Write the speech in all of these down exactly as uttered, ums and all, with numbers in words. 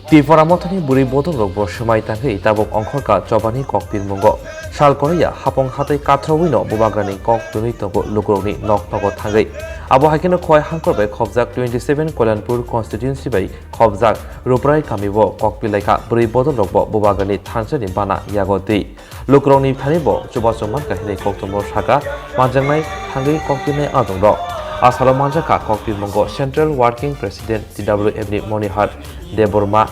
Tipra Mothani bwrwi bodolrokbo swmai tangwi tabuk ongkhorkha chobani kok pirmungo. Sal kwrwiya hapung hatwi kathroui no bubagrani kok twnwi tongo lukurokni nok nogo thangwi. Abo hai kheno Khowai Hangkhor bai khobjak twenty seven Koilanpur constituency bai khobjak Ruprai kamio kok pilaikha bwrwi bodolrokbo bubagrani thansani bana yago twi. Lukurokni thani bo chubachu mankha hinwi koktwmao sakha manjaknai thangwi kok pirnai adongrok. Asalo manjakha kok pirmungo Central Working President T W F ni Monihar Debbarma,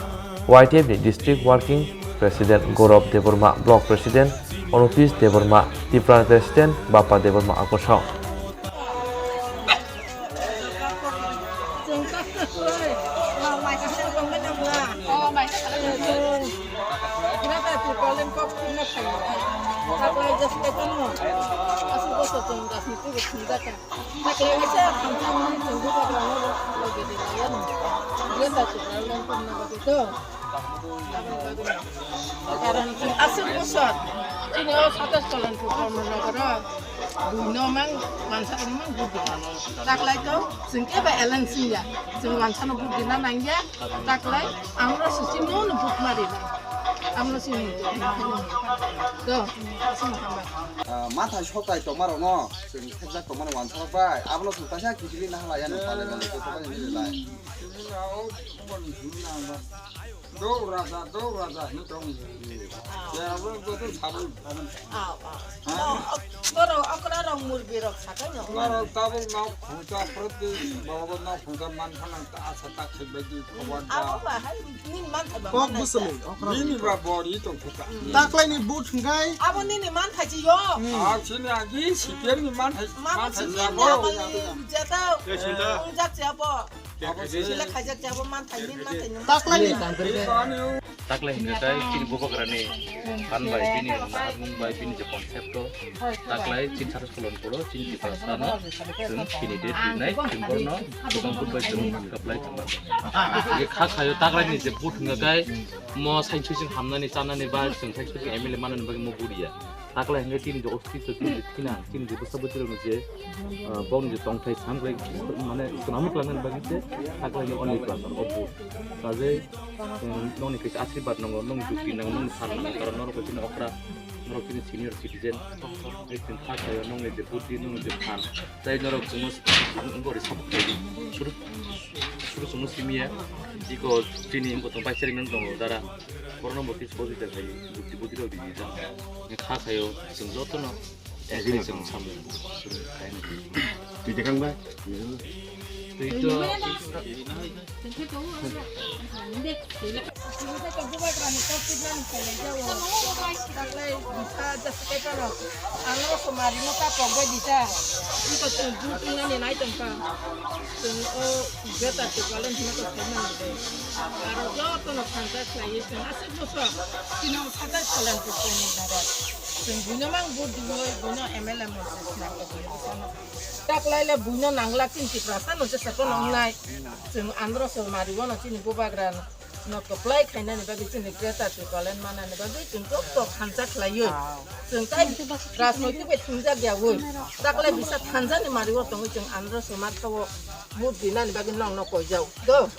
Y T F ni District Working President Gaurav Debbarma, Block President Anupis Debbarma, Tipra President Bapa Debbarma Akosong. Karon chwng aswk bwswk chini o satas Koilanpur Dharmanagar o buino mang mansa rok mang budi. Taklai to chwng kebo alliance ya. Chwng mansa no budi na nangya. Taklai amro susi no no bud mari na. Amro sini to. Aswk hamba. Ah, mathai sotai tongmarokno chwng thepjak tongmani wansarok bai. Abono chwng kaisa kiphilwi nahalaiya no pale mani khe tongmani hinwi lai. Dou raja, dou raja hinwi tong. Abo joto sabul. Aw, aw. Ha? Borok okra rok murbi rok sakai no. Borok tabuk nok khungsa proti, borok nok khungsa man phanang ta asa ta khibadi khobar da. Abo ba hai nini man thai ba. Kok bwswlwi okra. Nini ba bori tong khuka. Taklaini but hwnkhe. Abo nini man thai chi yo. Aw chini agi sipiar ni man thai. Mama man thai sini jabo. Abo ni jata. Ungjak jabo. Abo sila khaijak jabo man thai ni man thai ni. Taklaini. Taklai hingka kai chini bubagrani phan bai bini narwkmung bai bini je concept o taklai chini sara solon polo chini Tiprasa no chwng chini date rinai chwng borno bwtang bwtang bai chwng kaplai thangma. Ye kha khayo taklai ni je but hingka kai mo sainsu chwng hamnani chanani ba chwng sainsu chwng M L A manani bagwi mo buria. Taklai hingke chini je ostitw, chini je thinang, chini je bwsa bwtwirokni je, ah, bongni je tongthai samkrai, mane swnamwi khlainani bagwi se taklai hingke only klasar o but. Sajai, um, nongni kaisa asirbat nango, nongni jukti nango, nongni phan nango, karon norok chini okra, norok chini senior citizen, ekdin kha khayo nongni je buddhi, nongni je phan, tai norok chwngno wngkori support khlai di. Suru, suru chwngno simiya, iko chini wngkotong bai chairman tongo dara. Borokno bo khe sohojogita khlai, bwtwi bwtwi rok rijak. Kha khaio, chwng jotono, chwng samung. Twi de kang bai? Twi to. Taklai bisa jas paper rok. Ano somari mo ka pogba dita. Ito chwng but nani nai tongka. Chwng o beta se galen hino to khaimani de. Aro jotono phansa khlaiwi chwng aswk bwswk chini o satai Koilanpur Dharmanagar. Chwng buino mang vote diwi, buino M L A montri swnamjak buino bwsano. Taklaile buino nanglak chini Tiprasa no jesa kono wngnai. Chwng andro se mari wano chini bubagra no kwplai khainani bagwi chini Greater Tipraland manani bagwi chwng joto phansa khlaiwi. Chwng tai rajnoitik bai thwngjak yawi. Taklai bisa thansa ni mari o tongwi chwng andro se ma thawo. Vote dinani bagwi nongno koijao do.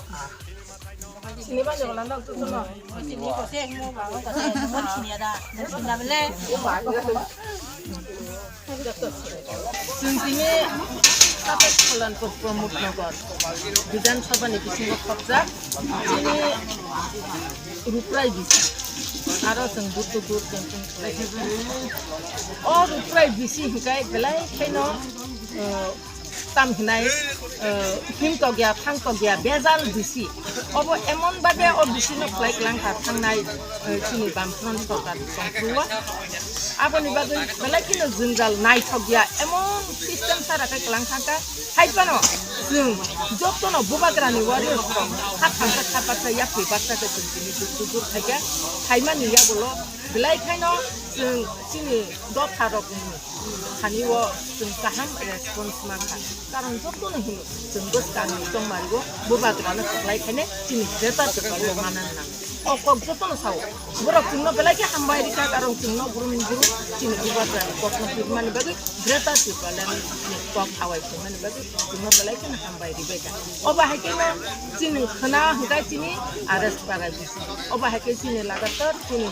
Sini ba jogla nok tu no. Sini ko se mo ba ko se mo sini ada. Mo sini da bele. Chwng tini Satai Koilanpur Pramod Nagar Bidhan Sabha ni bisingo khopjak. Chini Ruprai bisi. Aro chwng dur tu dur chwng chwng khlai khe. O Ruprai bisi hikai belai khaino, eh, tam hinai, eh, him tokya, thang tokya, bejal bisi. Obo emon babe o bisi no khlai klang kha thangnai, eh, chini Bamfront sorkar tongphuru o. Aboni bagwi belai kheno jwngjal naithokya emon system sara khe klang kha kha. Hai phano chwng jotono bubagrani warriors rok kha thangsa kha baksa yapri baksa khe chwng tini dur dur khaikha. Khaimani yagulo belai khaino chwng chini dopha rokni thani o chwng kaham response mankha. Karon jotono hino chwng bwskangni chongmari o bubagrano kwplai khainai chini greater Tipraland manna nango. O kok jotono sao. Borok chwngno belai khe hambai rikha, karon chwngno burum burum chini bubagrani kokno pirmani bagwi, Greater Tipraland ni kok hawai tongmani bagwi chwngno belai kheno hambai ribaikha. Obo hai kheno chini khwna hwnkhe chini arrest parai bisi. Obo hai khe chini lagatar chini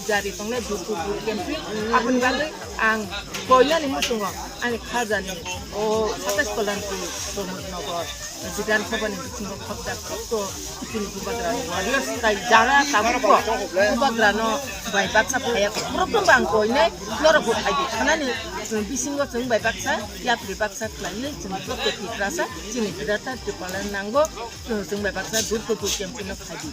jari tongnai door to door campaign. Aboni bagwi ang koinani muchungo ani khajani o satais Kalanpur Pramod Nagar Bidhan Sabha ni bisingo khobjak kok to chini bubagra warriors tai jara tabuk bo bubagra no bai baksa phaya kok. Borok no bang koinai norok bo phai di khanani bisingo chwng bai baksa yapri baksa khlaiwi chwng joto Tiprasa chini Greater Tipraland nango chwng bai baksa door to door campaign no phai di.